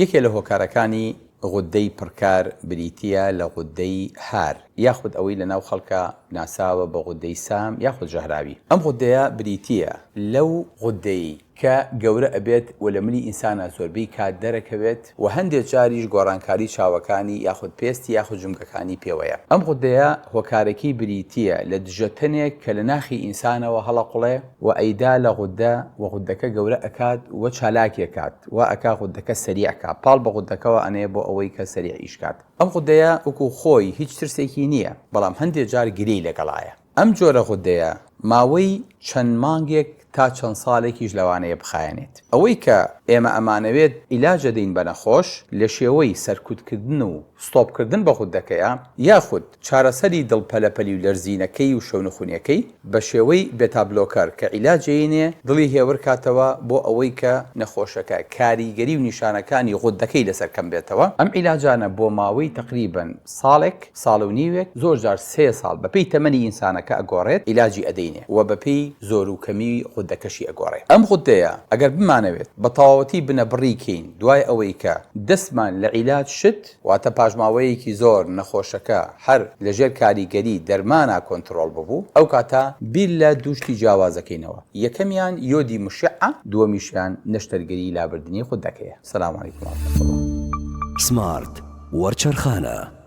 یەکێ لە هۆکارەکانی غوددەی پڕکار بریتییە لە غوددەی هار یاخود ئەوەی لەناو خەڵکا ناساوە بە غوددەی سام یاخود ژەهراوی. ئەم غوددەیە بریتییە لەو غوددەی کە گەورە ئەبێت و لە ملی ئینسانا زۆربەی کات دەرەکەوێت و هەندێ جاریش گۆڕانکاری چاوەکانی یاخود پێستی یاخود جومگەکانی پێوەیە. ئەم غوددەیە هۆکارەکەی بریتییە لە دژەتەنێک کە لە ناخی ئینسانەوە هەڵەقوڵێ و ئەیدا لە غوددە و غوددەکە گەورە ئەکات و چالاکی ئەکات وا ئەکا غوددەکە سەریع کا پاڵ بە غوددەکەوە ئەنێ بۆ ئەوەی کە سەریع ئیش کات. ئەم غوددەیە وەکو خۆی هیچ ترسێکی نییە بەڵام هەندێ جار گرێی لەگەڵایە. ئەم جۆرە غوددەیە ماوەی چەند مانگێک تا چەند ساڵێکیش لەوانەیە بخایەنێت. ئەوەی کە ئێمە ئەمانەوێت عیلاج ئەدەین بە نەخۆش لە شێوەی سەرکوتکردن و ستۆپکردن بە غوددەکەیە یاخود چارەسەری دڵ پەلەپەلی و لەرزینەکەی و شەونخونیەکەی بە شێوەی beta blocker کە عیلاج ئەینێ دڵی هێور کاتەوە بۆ ئەوەی کە نەخۆشەکە کاریگەری و نیشانەکانی غوددەکەی لەسەر کەم بێتەوە. ئەم عیلاجانە بۆ ماوەی تەقریبەن ساڵێک، ساڵ و نیوێک، زۆر جار سێ ساڵ بە پێی تەمەنی ئینسانەکە ئەگۆڕێت عیلاجی ئەدەینێ و بە پێی زۆر و کەمی غوددەکەشی ئەگۆڕێ. ئەم غوددەیە ئەگەر بمانەوێت بە تەواوەتی بنەبڕی کەین دوای ئەوەی کە دەستمان لە عیلاج شت، واتە پاش ماوەیەکی زۆر نەخۆشەکە هەر لە ژێر کاریگەری دەرمانا کۆنترۆڵ ببوو، ئەو کاتە بیر لە دوو شتی جیاواز ئەکەینەوە، یەکەمیان یۆدی مشعە، دووەمیشیان نەشتەرگەری لابردنی غوددەکەیە. سلام علیکم ورحمە اللە. سمارت وەرچەرخانە.